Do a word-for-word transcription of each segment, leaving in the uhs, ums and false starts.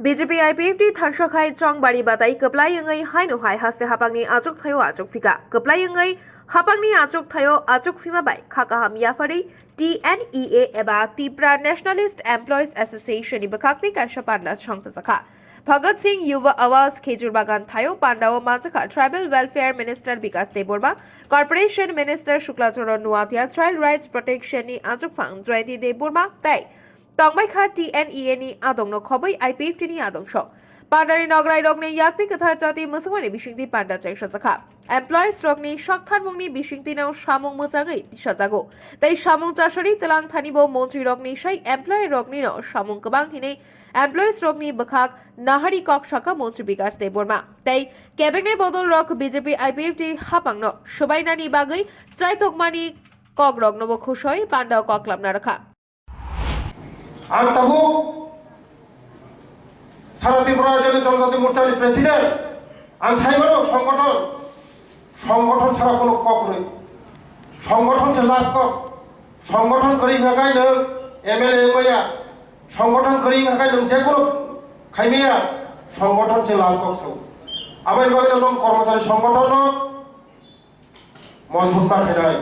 B J P I P F T thansa khai chongbari batai kwplai wngwi haino hai haste hapangni achuk thaio achuk phika. Kwplai wngwi hapangni achuk thaio achuk phima bai kha kaham yapharwi T N E A eba Tipra Nationalist Employees Association ni bwkhakni kaisa panda songchajakha. Bhagat Singh Yuva Awas Khejur Bagan thaio pandao manjakha Tribal Welfare Minister Bikas Debbarma, Corporation Minister Shukla Charan Noatia, Child Rights Protection ni achukphang Jayanti Debbarma tei tongbaikha T N E A ni adongno khobwi I P F T ni adong sok. Pandani nograi rokni yakni kwthar jati mwswkmani bisingtwi panda chengsajakha. Employees rokni soktharmungni bisingtwino samung mwchangwi tisajago. Tei samung chasari twlang thani bo montri rokni sai employee roknino samung kwbang hinwi employees rokni bwkhak nahari kok saka montri Bikas Debbarma. Tei kebengni bodol rok B J P I P F T hapangno swbainani bagwi chaitokmani kok rokno bo khusoi panda kok lamna rwkha. Ang tabuk Sara Tripura Rajyani Jonojati Morchani President, ang sai mano songgothon, songgothon sara kono kok rwi, songgothon se last kok, songgothon kwrwi wngkha khe nwng M L A wngmaya, songgothon kwrwi wngkha khe nwng jekono khaimaya, songgothon se last kok sao. Aboni bagwi nwng kormochari songgothonno mojbut ma khainai.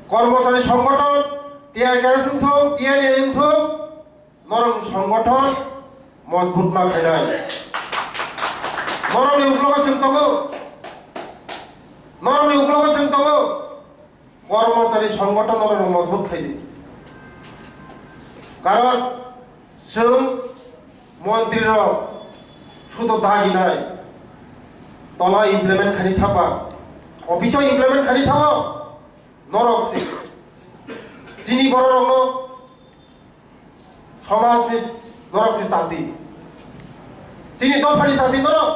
Kormochari songgothon, T R K S wngthung, T N A wngthung, norok songgothon mojbut ma khainai. Norokni uklogo chwng tongo, norokni uklogo chwng tongo, kormochari songgothon norok mojbut khaidi. Karon chwng montri rok sudo daginai tola implement khani sapa, office o implement khani sabo norok se. Chini borok rokno somaj se, norok se jati. Chini dophani jati norok.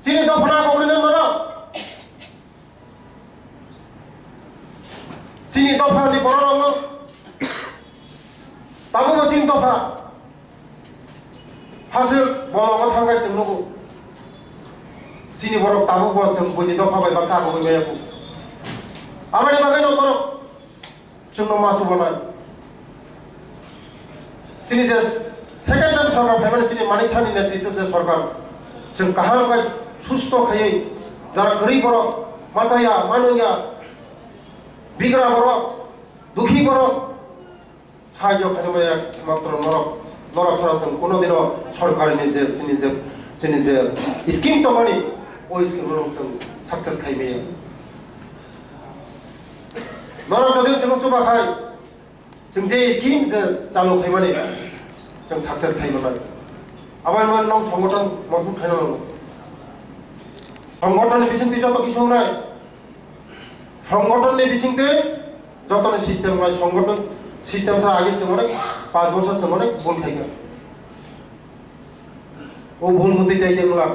Chini dophani kok rwna norok. Chini dophani borok rokno. Tabukbo chini dopha. Hachwk bolongo thangkhe chwng nugo. Chini borok tabukbo chwng buini dopha bai baksa agugwi maya kho. Aboni bagwi no borok chwngno ma chubanai. Chini je second time sorkar phaimani chini Manik Sahni netritwo je sorkar chwng kaham khe susto khaiwi jara kwrwi borok machaya, manwngya, bigra borok, dukhi borok, sahajyo khainai maya ekmatro norok, norok sara chwng kuno dino sorkarni je chini je, chini je scheme tongmani, o scheme rok chwng success khai maya. Norok jodi chwngno chuba khai, chwng je scheme je chalu khaimani, chwng success khai manai. Aboni bagwi nwng songgothon mojbut khaino nango. Songgothonni bisingtwi joto kisu wngnai. Songgothonni bisingtwi jotoni system wngnai. Songgothon system sara age chwng onek panch bochor chwng onek bul khaikha. O bul mwtwi tei tei wngla.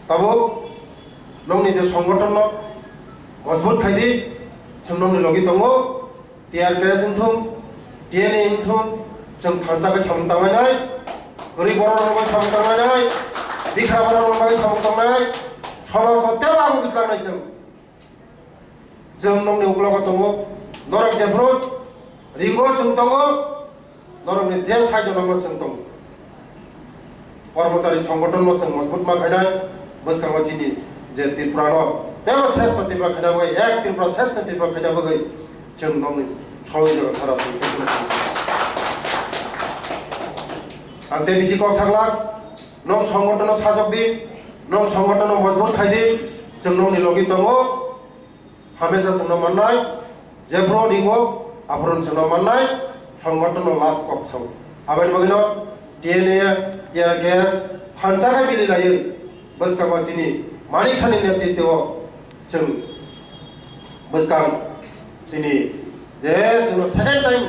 Tabuk nokni je songgothon no mojbut khai di, chwng nokni logi tongo, T R K S wngthung, T N A wngthung, chwng thansa khe samung tanglainai, kwrwi borok rok bai samung tanglainai, bikha borok rok bai samung tangnai, somaj o tebo abo biklangnai chwng. Chwng nokni uklogo tongo, norok jephru ringo chwng tongo, norokni je saijo nangma chwng tongo. Kormochari songgothon no chwng mojbut ma khainai, bwskango chini je Tripura no jebo shrestho Tripura khaina bagwi, ek Tripura, shrestho Tripura khaina bagwi chwng nokni sohojogita sara chwng. Ang tei bisi kok saklak, nok songgothon no sajok di, nok songgothon no mojbut khai di, chwng nokni logi tongo. Hamesa chwngno mannai, jephru ringo, aphuru chwngno mannai, songgothon no last kok sao. Aboni bagwino T N A, tear gas, thansa khe bili laiwi, bwskango chini Manik Sahni netritwo chwng bwskang chini je chwngno second time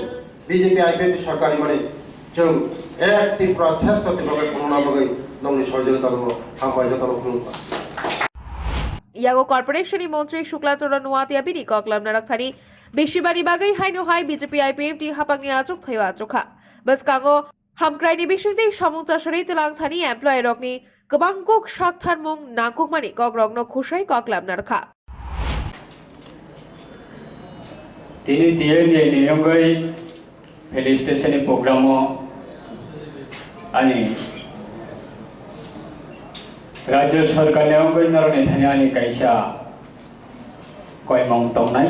B J P I P F T sorkar rimani chwng ek Tripura shrestho Tripura khe phunukna bagwi nokni sohojogita rwno hambai jotono khulumkha. Yago Corporation ni montri Shukla Charan Noatia bini kok lamna rok thani bisi bani bagwi haino hai B J P I P F T hapangni achuk thaio achukha. Bwskango hamkraini bisingtwi samung chasari twlang thani employee rokni kwbang kuk sak tharmung nangkukmani kok rokno khusai kok lamna rwkha. Tini T N A ni wngwi Felicitation ni program o ani Rajya Sarkar ni wngwi norokni thani ani kaisa koimung tongnai.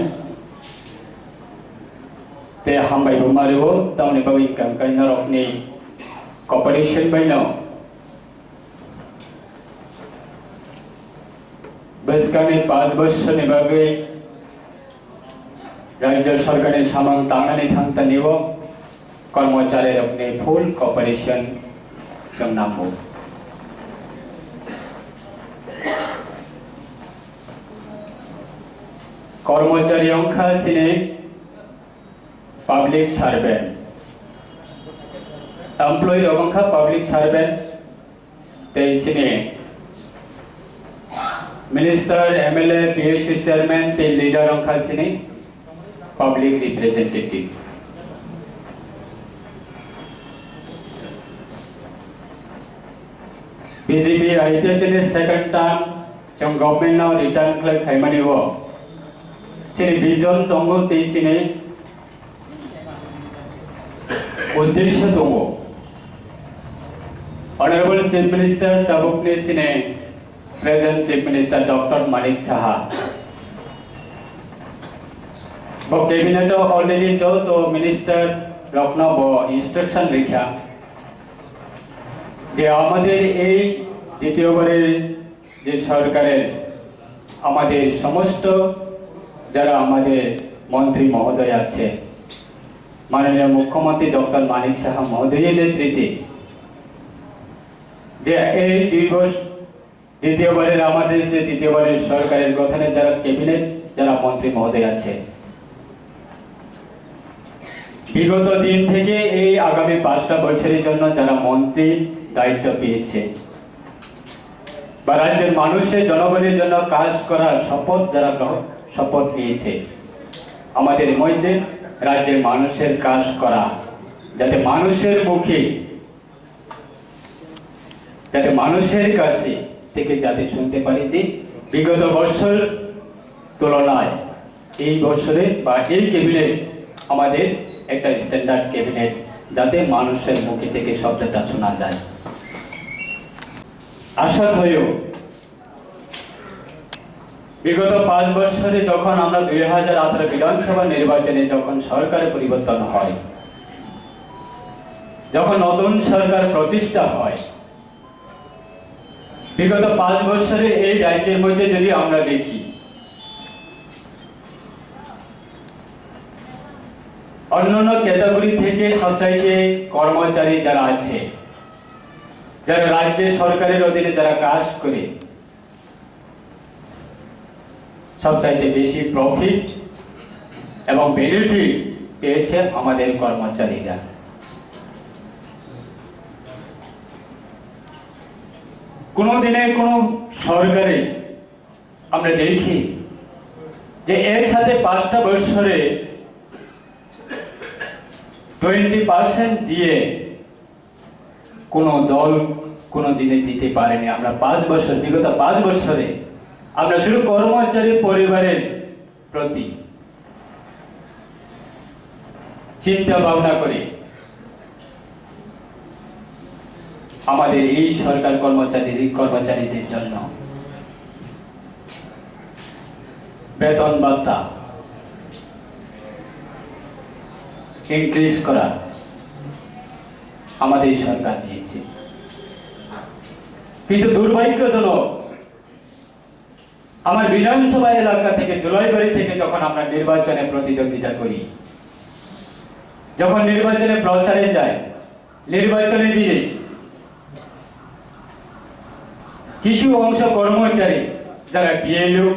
Tei hambai bo ma rwo, tamoni bagwi hwnkha hwnkhe norokni cooperation bai no bwskangni panch bochorni bagwi Rajya Sarkarni samung tangnani thangtani o kormocharirokni full cooperation chwng nango. Kormochari wngkha chini public servant, employee rok wngkha public servant, tei chini minister, M L A, P S U chairman tei leader wngkha chini public representative. B J P I P F ni second term chwng government no return khlai phaimani o chini vision tongo tei chini uddesho tongo. Honorable Chief Minister tabukni chini present Chief Minister Doctor Manik Saha. Bo cabinet o already joto minister rokno bo instruction rikha je amader ei ditiyobarer যে সরকারের আমাদের সমস্ত যারা আমাদের মন্ত্রী মহোদয় আছে, মাননীয় মুখ্যমন্ত্রী ডক্টর মানিক সাহা মহোদয়ের নেতৃত্বে যে এই দুই বর্ষ দ্বিতীয়বারের আমাদের যে দ্বিতীয়বারের সরকারের গঠনে যারা ক্যাবিনেট, যারা মন্ত্রী মহোদয় আছে, বিগত দিন থেকে এই আগামী পাঁচটা বছরের জন্য যারা মন্ত্রী দায়িত্ব পেয়েছে বা রাজ্যের মানুষের জনগণের জন্য কাজ করার শপথ যারা গ্রহণ, শপথ নিয়েছে, আমাদের মধ্যে রাজ্যের মানুষের কাজ করা, যাতে মানুষের মুখে যাতে মানুষের কাছে থেকে যাতে শুনতে পারি যে বিগত বছর তুলনায় এই বছরে বা এই ক্যাবিনেট আমাদের একটা স্ট্যান্ডার্ড ক্যাবিনেট, যাতে মানুষের মুখে থেকে শব্দটা শোনা যায়। আশা করিও বিগত পাঁচ বছরে যখন আমরা দুই হাজার আঠারো বিধানসভা নির্বাচনে যখন সরকার পরিবর্তন হয়, যখন নতুন সরকার প্রতিষ্ঠা হয়, বিগত পাঁচ বছরে এই রাজ্যের মধ্যে যদি আমরা দেখি, অন্যান্য ক্যাটাগরি থেকে সবচাইতে কর্মচারী যারা আছে, যারা রাজ্য সরকারের অধীনে যারা কাজ করে, সবচাইতে বেশি প্রফিট এবং বেনিফিট পেয়েছে আমাদের কর্মচারীরা। কোনো দিনে কোনো সরকারে আমরা দেখি যে একসাথে পাঁচটা বছরে টোয়েন্টি পার্সেন্ট দিয়ে কোনো দল কোনো দিনে দিতে পারেনি। আমরা পাঁচ বছর, বিগত পাঁচ বছরে আমরা শুধু কর্মচারী পরিবারের প্রতি চিন্তা ভাবনা করে আমাদের এই সরকার কর্মচারী, কর্মচারীদের জন্য বেতন ভাতা ইনক্রিজ করা আমাদের সরকার দিয়েছে। কিন্তু দুর্ভাগ্যজনক, আমার বিধানসভা এলাকা থেকে, জুলাইবাড়ি থেকে যখন আমরা নির্বাচনে প্রতিদ্বন্দ্বিতা করি, যখন নির্বাচনে প্রচারে যাই, নির্বাচনের দিনে কিছু অংশ কর্মচারী, যারা বিএলও,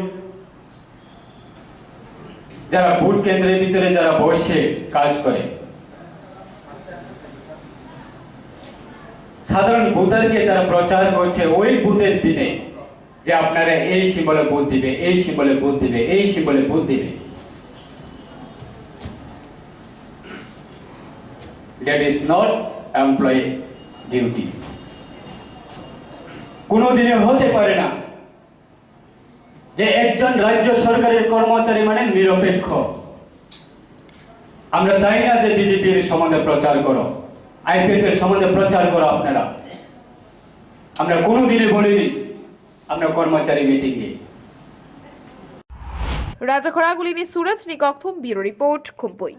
যারা ভোট কেন্দ্রের ভিতরে যারা বসে কাজ করে, সাধারণ ভোটারকে তারা প্রচার করছে ওই ভোটের দিনে যে আপনারা এই সিম্বলে ভোট দিবে, এই সিম্বলে ভোট দিবে, এই সিম্বলে ভোট দিবে। That is not employee duty. কোনোদিনই হতে পারে না যে একজন রাজ্য সরকারের কর্মচারী মানে নিরপেক্ষ। আমরা চাই না যে বিজেপির সম্বন্ধে প্রচার করো, আইপিএফ এর সম্বন্ধে প্রচার করো আপনারা। আমরা কোনোদিনই বলিনি আমরা কর্মচারী মিটিং নিয়ে। Rajakhoragulini Suraj ni Kokthum, Bureau Report, Khumpui.